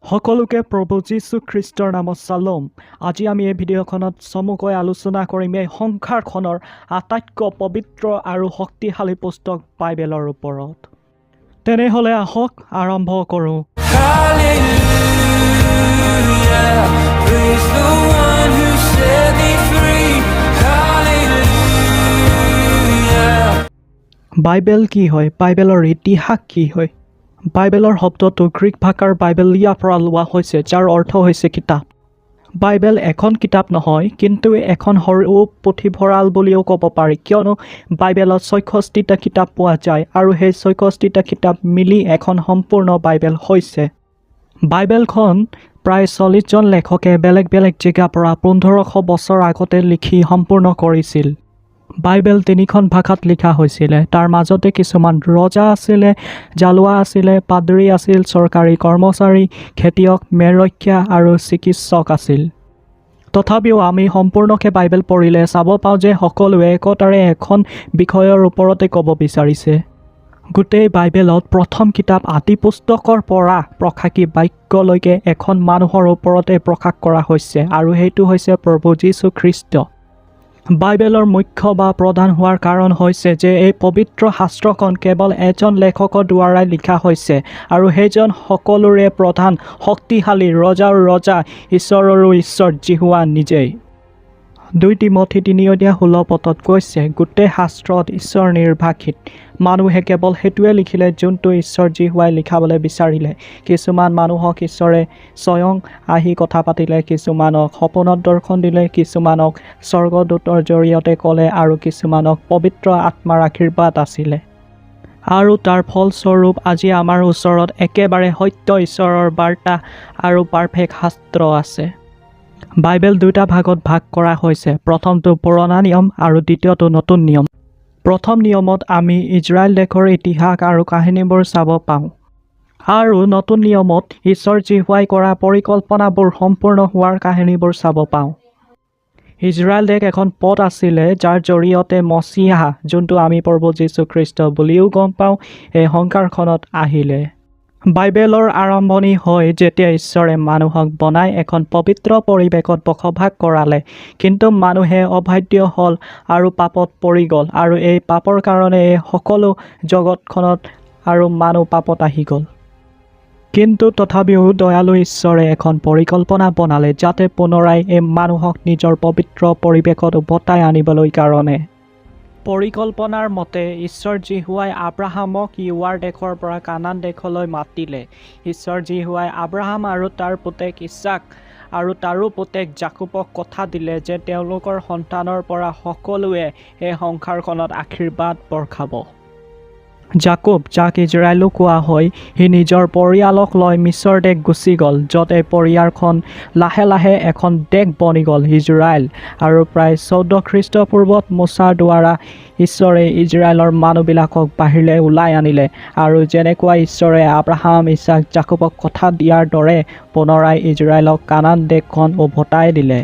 সকলোকে প্ৰভু যীশু খ্ৰীষ্টৰ নামত চালোম। আজি আমি এই ভিডিঅ'খনত চমুকৈ আলোচনা কৰিম এই সংসাৰখনৰ আটাইতকৈ পবিত্ৰ আৰু শক্তিশালী পুস্তক বাইবেলৰ ওপৰত। তেনেহ'লে আহক, আৰম্ভ কৰোঁ। Hallelujah, praise the one who set me free. Hallelujah. Bible কি হয়? বাইবেলৰ ইতিহাস কি হয়? বাইবেলৰ শব্দটো গ্ৰীক ভাষাৰ বাইবেলিয়াৰ পৰা লোৱা হৈছে, যাৰ অৰ্থ হৈছে কিতাপ। বাইবেল এখন কিতাপ নহয়, কিন্তু এখন সৰু পুথিভঁৰাল বুলিও ক'ব পাৰি, কিয়নো বাইবেলত 66টা কিতাপ পোৱা যায় আৰু সেই 66টা কিতাপ মিলি এখন সম্পূৰ্ণ বাইবেল হৈছে। বাইবেলখন প্ৰায় 40জন লেখকে বেলেগ বেলেগ জেগাৰ পৰা 1500 বছৰ আগতে লিখি সম্পূৰ্ণ কৰিছিল। বাইবেল তিনিখন ভাষাত লিখা হৈছিলে। তাৰ মাজতে কিছুমান ৰজা আছিলে, জালোৱা আছিলে, পাদ্ৰী আছিল, চৰকাৰী কৰ্মচাৰী, খেতিয়ক, মেৰৰক্ষা আৰু চিকিৎসক আছিল। তথাপিও আমি সম্পূৰ্ণকৈ বাইবেল পঢ়িলে চাব পাওঁ যে সকলোৱে একতাৰে এখন বিষয়ৰ ওপৰতে ক'ব বিচাৰিছে। গোটেই বাইবেলত প্ৰথম কিতাপ আদি পুস্তকৰ পৰা প্ৰকাশী বাক্যলৈকে এখন মানুহৰ ওপৰতে প্ৰকাশ কৰা হৈছে আৰু সেইটো হৈছে প্ৰভু যীশু খ্ৰীষ্ট। বাইবেলৰ মুখ্য বা প্ৰধান হোৱাৰ কাৰণ হৈছে যে এই পবিত্ৰ শাস্ত্ৰখন কেৱল এজন লেখকৰ দ্বাৰাই লিখা হৈছে আৰু সেইজন সকলোৰে প্ৰধান, শক্তিশালী, ৰজাৰ ৰজা, ঈশ্বৰৰো ঈশ্বৰ যিহোৱা নিজেই। 2 তিমথি 3 অধ্যায় 16 পদত কৈছে, "গোটেই শাস্ত্ৰত ঈশ্বৰ নিৰ্বাসিত। মানুহে কেৱল সেইটোৱে লিখিলে যোনটো ঈশ্বৰ যিহোৱাই লিখাবলৈ বিচাৰিলে। কিছুমান মানুহক ঈশ্বৰে স্বয়ং আহি কথা পাতিলে, কিছুমানক সপোনত দৰ্শন দিলে, কিছুমানক স্বৰ্গদূতৰ জৰিয়তে ক'লে আৰু কিছুমানক পবিত্ৰ আত্মাৰ আশীৰ্বাদ আছিলে। আৰু তাৰ ফলস্বৰূপ আজি আমাৰ ওচৰত একেবাৰে সত্য ঈশ্বৰৰ বাৰ্তা আৰু পাৰফেক্ট শাস্ত্ৰ আছে।" বাইবেল দুটা ভাগত ভাগ কৰা হৈছে। প্ৰথমটো পুৰণা নিয়ম আৰু দ্বিতীয়টো নতুন নিয়ম। প্ৰথম নিয়মত আমি ইজৰাইল দেশৰ ইতিহাস আৰু কাহিনীবোৰ চাব পাওঁ আৰু নতুন নিয়মত ঈশ্বৰ যিহোৱাই কৰা পৰিকল্পনাবোৰ সম্পূৰ্ণ হোৱাৰ কাহিনীবোৰ চাব পাওঁ। ইজৰাইল দেশ এখন পথ আছিলে, যাৰ জৰিয়তে মচীহা, যোনটো আমি প্ৰভু যীশুখ্ৰীষ্ট বুলিও গম পাওঁ, এই সংসাৰখনত আহিলে। বাইবেলৰ আৰম্ভণি হয় যেতিয়া ঈশ্বৰে মানুহক বনাই এখন পবিত্ৰ পৰিৱেশত বসবাস কৰালে। কিন্তু মানুহে অবাধ্য হ'ল আৰু পাপত পৰি গ'ল আৰু এই পাপৰ কাৰণে এই সকলো জগতখনত আৰু মানুহ পাপত আহি গ'ল। কিন্তু তথাপিও দয়ালু ঈশ্বৰে এখন পৰিকল্পনা বনালে, যাতে পুনৰাই এই মানুহক নিজৰ পবিত্ৰ পৰিৱেশত উভতাই আনিবলৈ কাৰণে। পৰিকল্পনাৰ মতে ঈশ্বৰ যিহোৱাই আব্ৰাহামক ইউৰ দেশৰ পৰা কানান দেশলৈ মাতিলে। ঈশ্বৰ যিহোৱাই আব্ৰাহাম আৰু তাৰ পুতেক ইছাক আৰু তাৰো পুতেক যাকোবক কথা দিলে যে তেওঁলোকৰ সন্তানৰ পৰা সকলোৱে এই সংসাৰখনত আশীৰ্বাদ বৰ্ষাব। যাকোব, যাক ইজৰাইলো কোৱা হয়, সি নিজৰ পৰিয়ালক লৈ মিছৰ দেশ গুচি গ'ল, য'ত এই পৰিয়ালখন লাহে লাহে এখন দেশ বনি গ'ল, ইজৰাইল। আৰু প্ৰায় 14 খ্ৰীষ্টপূৰ্বত মোচাৰ দ্বাৰা ঈশ্বৰে ইজৰাইলৰ মানুহবিলাকক বাহিৰলৈ ওলাই আনিলে আৰু যেনেকুৱা ঈশ্বৰে আব্ৰাহাম, ইছাক, যাকোবক কথা দিয়াৰ দৰে পুনৰাই ইজৰাইলক কানান দেশখন উভতাই দিলে।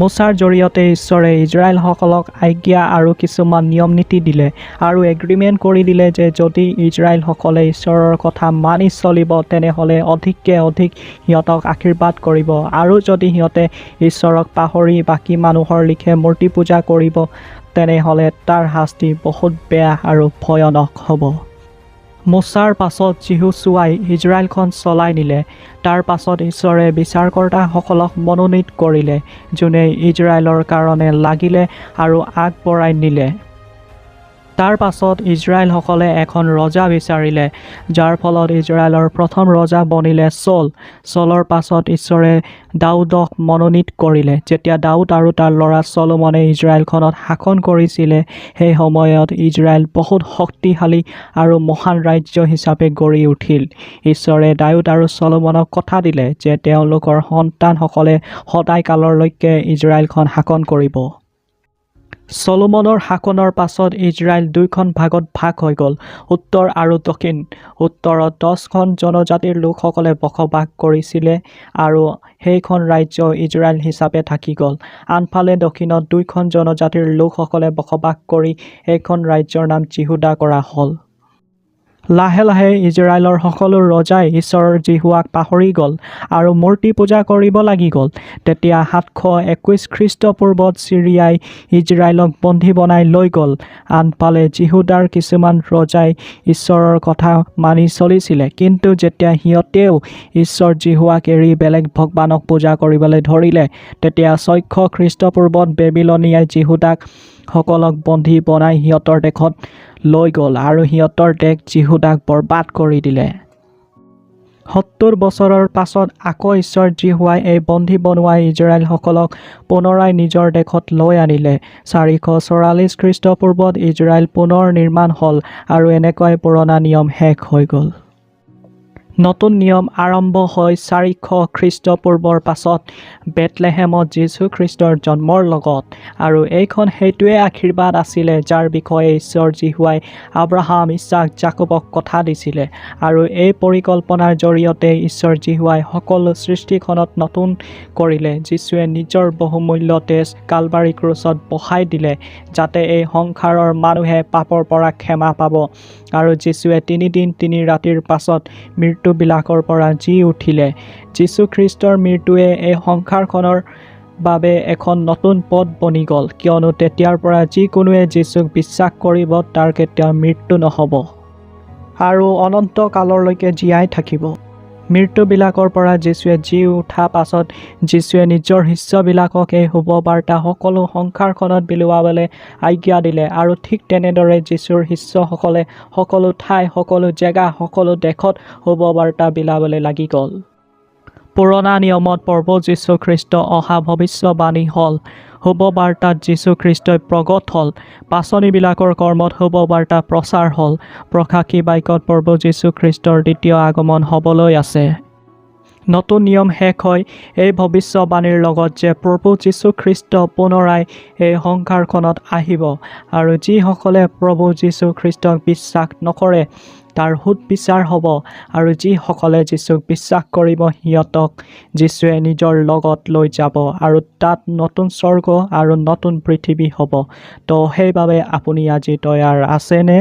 মোচাৰ জৰিয়তে ঈশ্বৰে ইজৰাইলসকলক আজ্ঞা আৰু কিছুমান নিয়ম নীতি দিলে আৰু এগ্ৰিমেণ্ট কৰি দিলে যে যদি ইজৰাইলসকলে ঈশ্বৰৰ কথা মানি চলিব, তেনেহ'লে অধিককে অধিক সিহঁতক আশীৰ্বাদ কৰিব আৰু যদি সিহঁতে ঈশ্বৰক পাহৰি বাকী মানুহৰ লিখে মূৰ্তি পূজা কৰিব, তেনেহ'লে তাৰ শাস্তি বহুত বেয়া আৰু ভয়ানক হ'ব। মোচাৰ পাছত যিহোচূৱাই ইজৰাইলখন চলাই নিলে। তাৰ পাছত ঈশ্বৰে বিচাৰকৰ্তাসকলক মনোনীত কৰিলে, যোনে ইজৰাইলৰ কাৰণে লাগিলে আৰু আগবঢ়াই নিলে। তাৰ পাছত ইজৰাইলসকলে এখন ৰজা বিচাৰিলে, যাৰ ফলত ইজৰাইলৰ প্ৰথম ৰজা বনিলে চৌল। চৌলৰ পাছত ঈশ্বৰে দাউদক মনোনীত কৰিলে। যেতিয়া দাউদ আৰু তাৰ ল'ৰা চলোমনে ইজৰাইলখনত শাসন কৰিছিলে, সেই সময়ত ইজৰাইল বহুত শক্তিশালী আৰু মহান ৰাজ্য হিচাপে গঢ়ি উঠিল। ঈশ্বৰে দাউদ আৰু চলোমনক কথা দিলে যে তেওঁলোকৰ সন্তানসকলে সদায়কাললৈকে ইজৰাইলখন শাসন কৰিব। চলোমনৰ শাসনৰ পাছত ইজৰাইল দুইখন ভাগত ভাগ হৈ গ'ল, উত্তৰ আৰু দক্ষিণ। উত্তৰত 10খন জনজাতিৰ লোকসকলে বসবাস কৰিছিলে আৰু সেইখন ৰাজ্য ইজৰাইল হিচাপে থাকি গ'ল। আনফালে দক্ষিণত দুইখন জনজাতিৰ লোকসকলে বসবাস কৰি সেইখন ৰাজ্যৰ নাম যিহূদা কৰা হ'ল। লাহে লাহে ইজৰাইলৰ সকলো ৰজাই ঈশ্বৰ যিহোৱাক পাহৰি গ'ল আৰু মূৰ্তি পূজা কৰিব লাগি গ'ল। তেতিয়া 721 খ্ৰীষ্টপূৰ্বত চিৰিয়াই ইজৰাইলক বন্দী বনাই লৈ গ'ল। আনফালে যিহূদাৰ কিছুমান ৰজাই ঈশ্বৰৰ কথা মানি চলিছিলে, কিন্তু যেতিয়া সিহঁতেও ঈশ্বৰ যিহোৱাক এৰি বেলেগ ভগৱানক পূজা কৰিবলৈ ধৰিলে, তেতিয়া 600 খ্ৰীষ্টপূৰ্বত বেবিলনীয়াই যিহূদাক সকলক বন্দী বনাই সিহঁতৰ দেশত লৈ গ'ল আৰু সিহঁতৰ দেশ যিহূদাক বৰবাদ কৰি দিলে। 70 বছৰৰ পাছত আকৌ ঈশ্বৰ যিহোৱাই এই বন্দী বনোৱা ইজৰাইলসকলক পুনৰাই নিজৰ দেশত লৈ আনিলে। 444 খ্ৰীষ্টপূৰ্বত ইজৰাইল পুনৰ নিৰ্মাণ হ'ল আৰু এনেকৈ পুৰণা নিয়ম শেষ হৈ গ'ল। নতুন নিয়ম আৰম্ভ হয় 400 খ্ৰীষ্টপূৰ্বৰ পাছত বেথলেহেমত যীশুখ্ৰীষ্টৰ জন্মৰ লগত। আৰু এইখন সেইটোৱে আশীৰ্বাদ আছিলে, যাৰ বিষয়ে ঈশ্বৰ যিহোৱাই আব্ৰাহাম, ইছাক, জাকোবক কথা দিছিলে। আৰু এই পৰিকল্পনাৰ জৰিয়তে ঈশ্বৰ যিহোৱাই সকলো সৃষ্টিখনত নতুন কৰিলে। যীশুৱে নিজৰ বহুমূল্য তেজ কালবাৰী ক্ৰুচত বহাই দিলে, যাতে এই সংসাৰৰ মানুহে পাপৰ পৰা ক্ষমা পাব। আৰু যীশুৱে 3 দিন 3 ৰাতিৰ পাছত মৃত্যুবিলাকৰ পৰা জী উঠিলে। যীশুখ্ৰীষ্টৰ মৃত্যুৱে এই সংসাৰখনৰ বাবে এখন নতুন পথ বনি গ'ল, কিয়নো তেতিয়াৰ পৰা যিকোনোৱে যীচুক বিশ্বাস কৰিব, তাৰ কেতিয়াও মৃত্যু নহ'ব আৰু অনন্ত কাললৈকে জীয়াই থাকিব। মৃত্যুবিলাকৰ পৰা যীশুৱে জী উঠা পাছত যীশুৱে নিজৰ শিষ্যবিলাকক এই শুভবাৰ্তা সকলো সংসাৰখনত বিলোৱাবলৈ আজ্ঞা দিলে। আৰু ঠিক তেনেদৰে যীশুৰ শিষ্যসকলে সকলো ঠাই, সকলো জেগা, সকলো দেশত শুভবাৰ্তা বিলাবলৈ লাগি গ'ল। পুৰণা নিয়মত প্ৰভু যীশুখ্ৰীষ্ট অহা ভৱিষ্যবাণী হ'ল। শুভবাৰ্তাত যীশুখ্ৰীষ্টই প্ৰগট হ'ল। পাঁচনিবিলাকৰ কৰ্মত শুভবাৰ্তা প্ৰচাৰ হ'ল। প্ৰকাশী বাক্যত প্ৰভু যীশুখ্ৰীষ্টৰ দ্বিতীয় আগমন হ'বলৈ আছে। নতুন নিয়ম শেষ হয় এই ভৱিষ্যবাণীৰ লগত যে প্ৰভু যীশুখ্ৰীষ্ট পুনৰাই এই সংসাৰখনত আহিব আৰু যিসকলে প্ৰভু যীশুখ্ৰীষ্টক বিশ্বাস নকৰে, তাৰ সোধ বিচাৰ হ'ব আৰু যিসকলে যীচুক বিশ্বাস কৰিব, সিহঁতক যীশুৱে নিজৰ লগত লৈ যাব আৰু তাত নতুন স্বৰ্গ আৰু নতুন পৃথিৱী হ'ব। তো সেইবাবে আপুনি আজি তৈয়াৰ আছেনে?